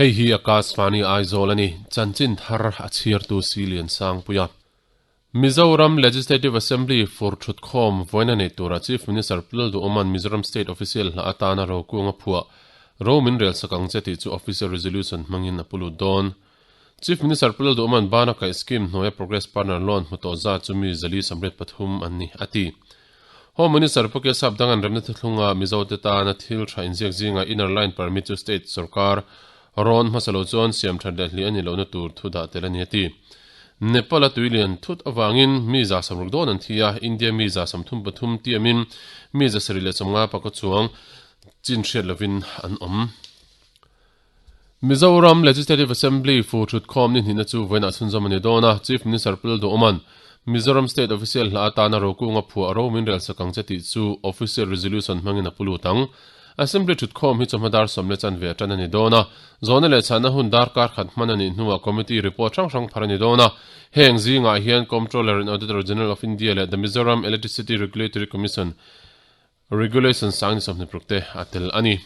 Hei hi Akashvani Aizawl a ni, chanchin thar a chhiartu Silian Sangpuia. Mizoram Legislative Assembly fur thutkhawm vawiin a neih turah Chief Minister Pu Lalduhawma'n Mizoram State Official hla atana rokung a phuah Ro min rel sak ang che tih chu Official Resolution hmangin a pu lut dawn. Chief Minister Pu Lalduhawma'n bana kaih scheme hnuaia Progress Partner Loan hmu tawh zat chu mi 483 an ni, a ti. Home Minister Pu Kesap Dangan remna thuthlunga Mizote tana thil tha inziak zingah Inner Line Permit chu State sorkar rawn hmasa lo chuan siam that leh hli a ni lohna tur thu dah tel a ni a ti. Nepal-a tuilian thut avangin mi 160 dawn an thi a, India mi 33 tiamin mi 750 pakaw chuang chin hriat lovin an awm. Mizoram Legislative Assembly fu thutkhawm ni hnihna chu vawiinah chhunzawm a ni dawn a, Chief Minister Pu Lalduhawma'n Mizoram State Official hla atana rokunga phuah ro min relsak ang che tih chu Official Resolution hmangin a pu lut ang. Assembly thutkhawm hi chawhma dar sawm leh chanve a tan a ni dawn a, zawhna leh chhahna hun darkar khat hman a nih hnuah Committee report hrang hrang phar a ni dawn a, heng zingah hian Comptroller and Auditor General of India leh The Mizoram Electricity Regulatory Commission Regulation sang ni 26 te a tel a ni.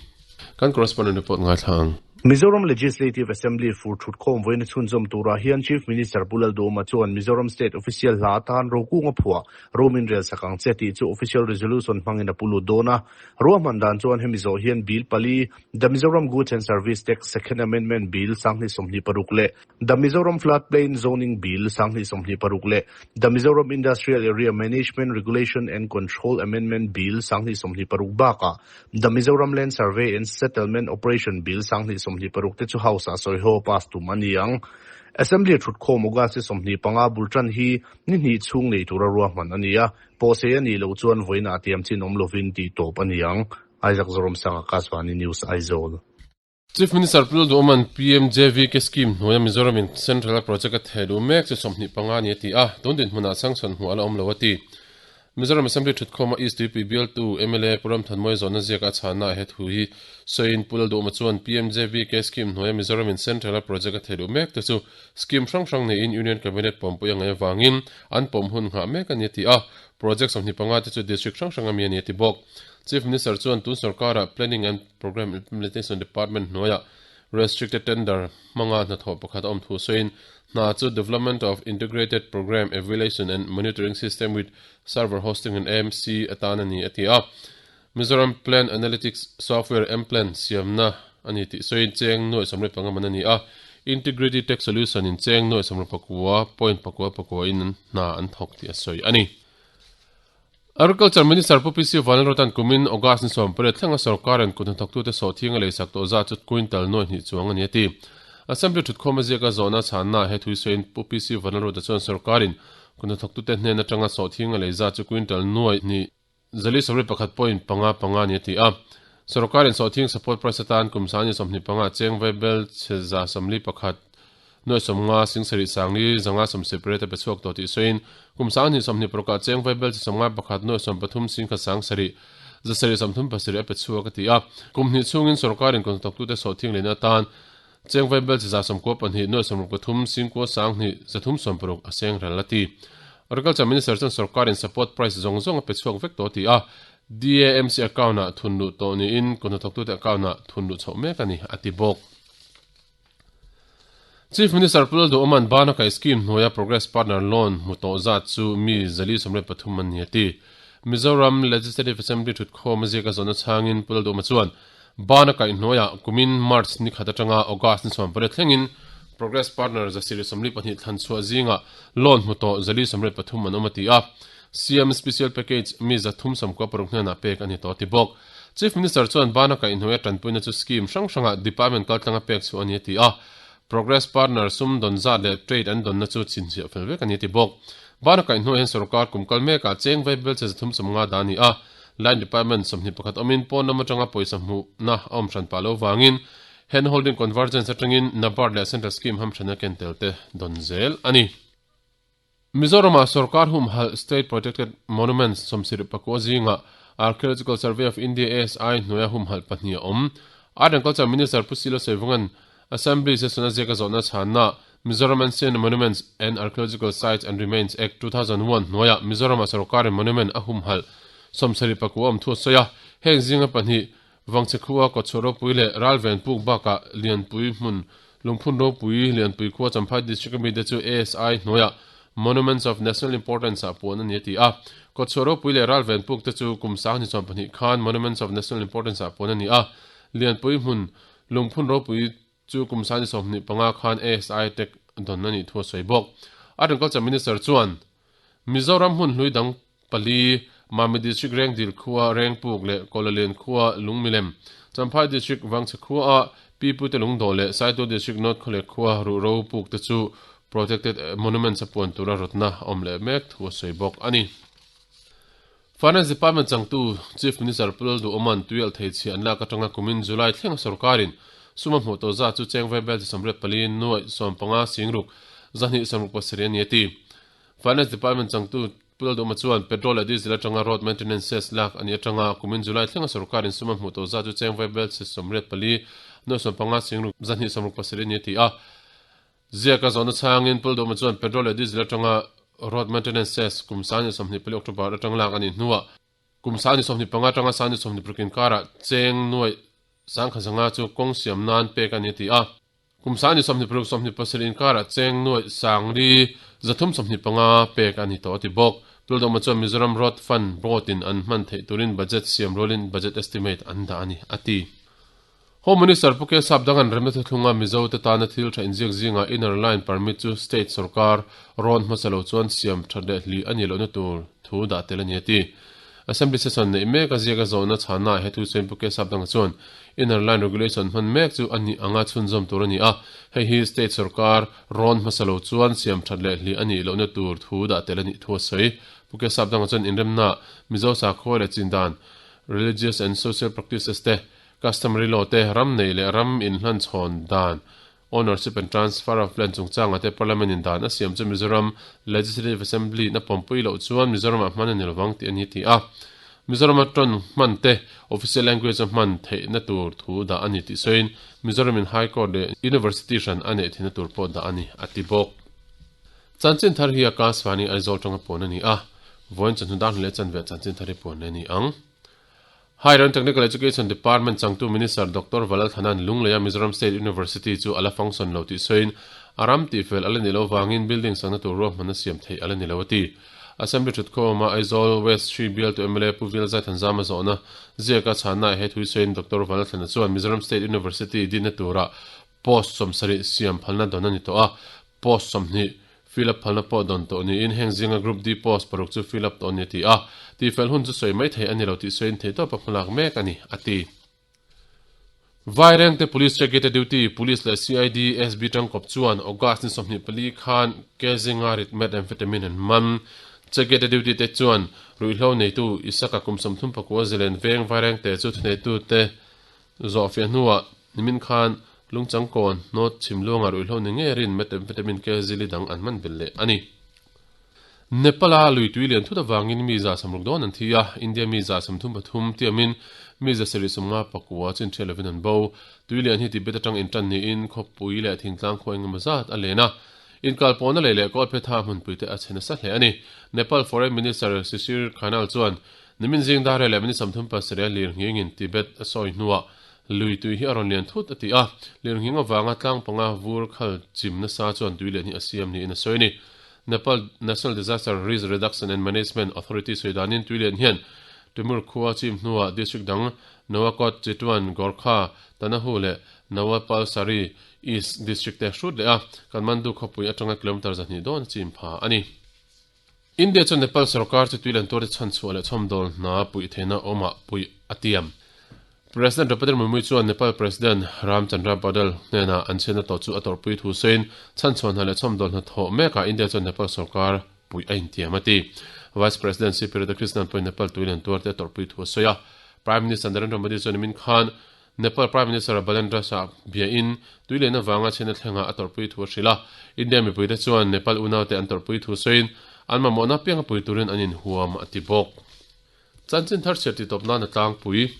Kan correspondent report ngaithla ang. Mizoram Legislative Assembly fur thutkhawm vawiina chhunzawm turah hian Chief Minister Pu Lalduhoma chuan Mizoram State Official hla atan rokunga phuah ro min rel sak ang che tih chu Official Resolution hmangin a pu lut dawn a. Ruahman dan chuan hemi zawh hian Bill pali, The Mizoram Goods and Service Tax Second Amendment Bill 2026 leh The Mizoram Flood Plain Zoning Bill 2026 leh The Mizoram Industrial Area Management Regulation and Control Amendment Bill 2026 bakah The Mizoram Land Survey and Settlement Operation Bill 2026 te chu House ah sawi ho pass tum a ni ang. Assembly thutkhawm August 25 bul tan hi ni hnih chhung nei tura ruahman a ni a, pawhsei a nih loh chuan vawiinah tiam chin awm lovin tih tawp a ni ang. Isaac Zoromsanga, Kasvani News, Aizawl. Chief Minister Pu Lalduhawma'n PMJVK scheme hnuaia Mizoram in Central a project a theh luh mek chu 25 a ni a ti a, tun dinhmunah sanction hmuh a la awm lo a ti. Mizoram Assembly thutkhawma East Tuipui bialtu mla Pu Ramthanmawia zawhna ziaka a chhanna ah he thu hi sawiin Pu Lalduhawma chuan PMJVK scheme hnuaia Mizoram in Central a project a theh luh mek te chu scheme hrang hrang neiin Union Cabinet pawmpui a ngaih avangin an pawm hun nghah mek a ni a ti a, project 25 te chu district hrang hrang a mi a ni a ti bawk. Chief Minister chuan tun sorkara Planning and Programme Implementation Department hnuaiah Restricted Tender hmanga hnathawh pakhat a awm thu sawiin, hna chu Development of Integrated Programme Evaluation and Monitoring System with Server Hosting and AMC atan a ni a ti a. Mizoram Plan Analytics Software, MPlan, siamna a ni tih sawiin cheng nuaih sawmriat panga man a ni a, Integrity Tech Solution in cheng nuaih sawmriat pakua point pakua pakua in hna an thawk tih a sawi a ni. Agriculture Minister Pu PC Vanlalruata'n kumin August ni 18 thlenga sorkarin kut hnathawktute sawhthiang a leisak tawh zat chu quintal nuai hnih chuang a ni a ti. Assembly thutkhawm a ziaka zawhna chhannaah he thui sawiin Pu PC Vanlalruata chuan sorkarin kut hnathawktute hnen atanga sawhthiang a lei zat chu quintal nuai hnih 421 point panga panga a ni a ti a. Sorkarin sawhthiang support price atan kum sang ni 25 cheng vaibel chhe 41 Nuai sawmnga singsarih sangli zanga sawmsih pariat a pe chhuak tawh tih sawiin kum sanghnih sawmhnih parukah cheng vaibel chi sawmnga pakhat nuai sawmpathum singkhat sangsarih zasarih sawmthum pasarih a pe chhuak a ti a. Kum hnih chhungin sorkarin kawngthawktute sawhthing lehna atan cheng vaibel chi za sawmkua pahnih nuai sawmruk pathum singkua sanghnih zathum sawmparuk a seng ral a ti. Agriculture Minister chuan sorkarin support price zawng zawng a pe chhuak vek tawh a ti a. DAMC account-ah thun luh tawh niin kawngthawktute account-ah thun luh chhoh mek a ni a ti bawk. Chief Minister Pu Lalduhawma'n Bana Kai Scheme hnuaia Progress Partner Loan hmu tawh zat chu mi 433 an ni a ti. Mizoram Legislative Assembly thutkhawm a ziak a zawhna chhangin Pu Lalduhawma chuan Bana Kai hnuaiah kumin March ni khat atanga August ni 18 thlengin Progress Partner 142 thlan chhuah zingah loan hmu tawh 433 an awm a ti a. CM Special Package mi 396 hnenah pek a ni tawh a ti bawk. Chief Minister chuan bana kaihhnuaia tanpuina chu scheme hrang hrangah department kaltlanga pek chhuah a ni a ti a, Progress Partner sum dawn zat leh trade an dawnna chu chhinchhiah fel vek a ni a ti bawk. Bana kaihhnuaiah hian sorkar kum kal mekah cheng vaibel che 350 dah a ni a, line department 21 awmin pawn lam atanga pawisa hmuhna a awm hran pah lo vangin hand holding convergence atangin NABARD leh Central Scheme hamthanna ken tel te dawn zel a ni. Mizoramah sorkar humhalh State Protected Monuments 74 zingah Archaeological Survey of India, ASI, hnuaia humhalh pahnih a awm. Art and Culture Minister Pu Silo Saivunga'n Assembly session a ziak a zawhna chhanna Mizoram Ancient Monuments and Archaeological Sites and Remains Act, 2001 hnuaiah Mizorama sorkarin monument a humhalh 74 awm thu a sawi a. Heng zinga pahnih, Vangchhe khua Kawtchhuah ropui leh Ralven puk bakah Lianpui hmun Lungphun ropui Lianpui khua Champhai District a mite chu ASI hnuaiah Monuments of National Importance ah puan a ni a ti a. Kawtchhuah ropui leh Ralven puk te chu kum 2020 khan Monuments of National Importance ah puan a ni a. Lianpui hmun Lungphun ropui chu kum 2025 khan ASI tek dawn a nih thu a sawi bawk. Agriculture Minister chuan Mizoram hmun hlui dang pali, Mami District Rengdil khua Rengpuk leh Kawlalian khua Lungmilem, Champhai District Vangchhe khua-a Pipute Lungdawh leh Saitual District North Khawlek khua Ruhro puk te chu Protected Monuments a puan tura rawtna a awm leh mek thu a sawi bawk a ni. Finance Department changtu Chief Minister Pu Lalduhawma'n tuialh thei chhia an lak atanga kumin July thlenga sorkarin sum a hmuh tawh zat chu cheng vaibel chi 84 nuaih 15 singruk 267 a ni a ti. Finance Department changtu Pu Lalduhawma chuan petrol leh diesel atanga road maintenance cess lak a nih atanga kumin July thlenga sorkarin sum a hmuh tawh zat chu cheng vaibel chi 84 nuaih 15 singruk 267 a ni a ti a. Ziaka zawhna chhangin Pu Lalduhawma chuan petrol leh diesel atanga road maintenance cess kum 2024 October atang lak a nih hnuah kum 2025 atanga 2026 inkarah cheng nuaih 1,500 chu kawng siam nan pek a ni a ti a. Kum 2026 27 inkarah cheng nuaih 3,325 pek a ni tawh a ti bawk. Pu Lalduhawma chuan Mizoram Road Fund Board in an hman theih turin budget siam rualin budget estimate an dah a ni a ti. Home Minister Pu K Sapdanga'n remna thuthlunga Mizo te tana thil tha inziak zingah Inner Line Permit chu State sorkar rawn hmasa lo chuan siam that leh hlih a nih lohna tur thu dah tel a ni a ti. Assembly Session neih mek a ziak a zawhna chhannaah he thu sawiin Pu K Sapdanga chuan Inner Line Regulation hman mek chu a nih anga chhunzawm tur a ni a, hei hi State sorkar rawn hmasa lo chuan siam that leh hlih a nih lohna tur thu dah tel a nih thu a sawi. Pu K Sapdanga chuan inremnaah Mizo sakhua leh chindan, Religious and Social Practices, te Customary law te, ram neih leh ram inhlan chhawn dan, Ownership and Transfer of Land chungchangah te Parliament in dan a siam chu Mizoram Legislative Assembly in a pawmpui loh chuan Mizoramah hman a ni lovang tih a ni ti a. Mizorama tawng hman te official language a hman theihna tur thu dah a ni tih sawiin Mizoram in High Court leh University hran a neih theihna tur pawh dah a ni a ti bawk. Chanchin thar hi a Kasvani Aizawl tanga puan a ni a, vawiin chawhnu dar hleh chanve ah chanchin thar hi puan leh a ni ang. Higher and Technical Education Department changtu Minister Doctor Valalthana'n Lungleia Mizoram State University chu a la function lo tih sawiin a ram tihfel a la nih loh vangin building sakna tur ruahmanna siam theih a la ni lo a ti. Assembly thutkhawma Aizawl West Hri bialtu mla Pu Vilzai Thanzama zawhna ziaka chhannaah he thui sawiin Doctor Valalthana chuan Mizoram State University dinna turah post 70 siam phalna dawn a ni tawh a, post 20 fill up phalna pawh dawn tawh niin heng zinga Group D post paruk chu fill up tawh a ni a ti a, tihfel hun chu sawi mai thei a ni lo tih sawiin theihtawp a hmalak mek a ni, a ti. Vairengte Police Check-ite duty Police leh CID SB tangkawp chuan August ni 24 khan Kezinga rit methamphetamine an man. Check-ite duty te chuan ruihhlo neitu Isaka kum 34 zalen veng Vairengte chu thuneitute Zawhfiah hnuah nimin khan Lungchangkawn, North Chhimluangah ruihhlo ni ngei rin methamphetamine ke zili dang an hman belh leh a ni. Nepal-a lui tui lian thut avangin mi 160 dawn an thi a, India mi 33 tiamin mi 754 chin ṭhiat lovin an bo. Tui lian hi Tibet aṭang inṭan niin khawpui leh thingtlang khua engemaw zat a len a. Inkalpawhna lei leh kawlphetha hmunpuite a chhe nasa hle a ni. Nepal Foreign Minister Sisir Khanal chuan Nimin zing dar leh minute 37 a lir nghingin Tibet a sawi hnuah lui tui hi a rawn lian thut a ti a, lir nghing avanga tlang panga vur khal chim nasa chuan tui lian hi a siam niin a sawi a ni. Nepal National Disaster Risk Reduction and Management Authority sawi danin tui lian hian Timur khua chim hnuah district dang Nawakot, Chitwan, Gorkha, Tanahu leh Nawalpalsari East district te hrut leh a, Kathmandu khawpui atanga kilometre 200 dawn a chim pha a ni. India chuan Nepal sorkar chu tuilan tuarte chhanchhuah leh chhawmdawl hna puih theihna awmah puih a tiam. President Draupadi Murmu chuan Nepal President Ram Chandra Paudel hnenah an chhiatna tawh chu a tawrhpui thu sawiin chhanchhuah hna leh chhawmdawl hna thawh mekah India chuan Nepal sorkar puih a intiam a ti. Vice President CP Radhakrishnan pawhin Nepal tuilan tuarte a tawrhpui thu a sawi a. Prime Minister Narendra Modi chuan nimin khan Nepal Prime Minister Balendra Shah biain tui lehna vanga chhiatna thlengah a tawrhpui thu a hrilh a. India mipuite chuan Nepal unaute an tawrhpui thu sawiin an mamawhna pianga pui turin an inhuam a ti bawk. Chanchin thar chhiar titawp nan a tlangpui.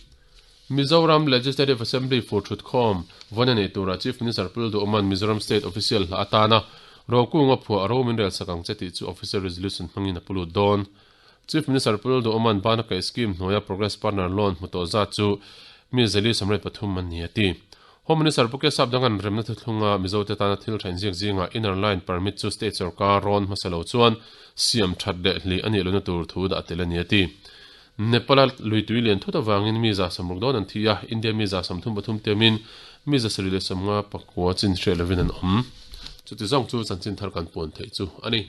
Mizoram Legislative Assembly fur thutkhawm vawn a neih turah Chief Minister Pu Lalduhawma'n Mizoram State Official hla atana Rokunga phuah ro min relsak ang che tih chu Official Resolution hmangin a pu lut dawn. Chief Minister Pu Lalduhawma'n bana kaih scheme hnuaia Progress Partner Loan hmu tawh zat chu mi zali 73 an ni a ti. Home Minister Pu Kesap Dangan remna thuthlunga Mizote tana thil tha inziak zingah Inner Line Permit chu State sorkar rawn hmasa lo chuan siam that leh hlih a nih lohna tur thu dah tel a ni a ti. Nepal-a lui tui lian thut avangin mi 160 dawn an thi a, India mi 33 tiamin mi 759 chin hriat lovin an awm. Chuti zawng chu chanchin thar kan puan theih chu a ni.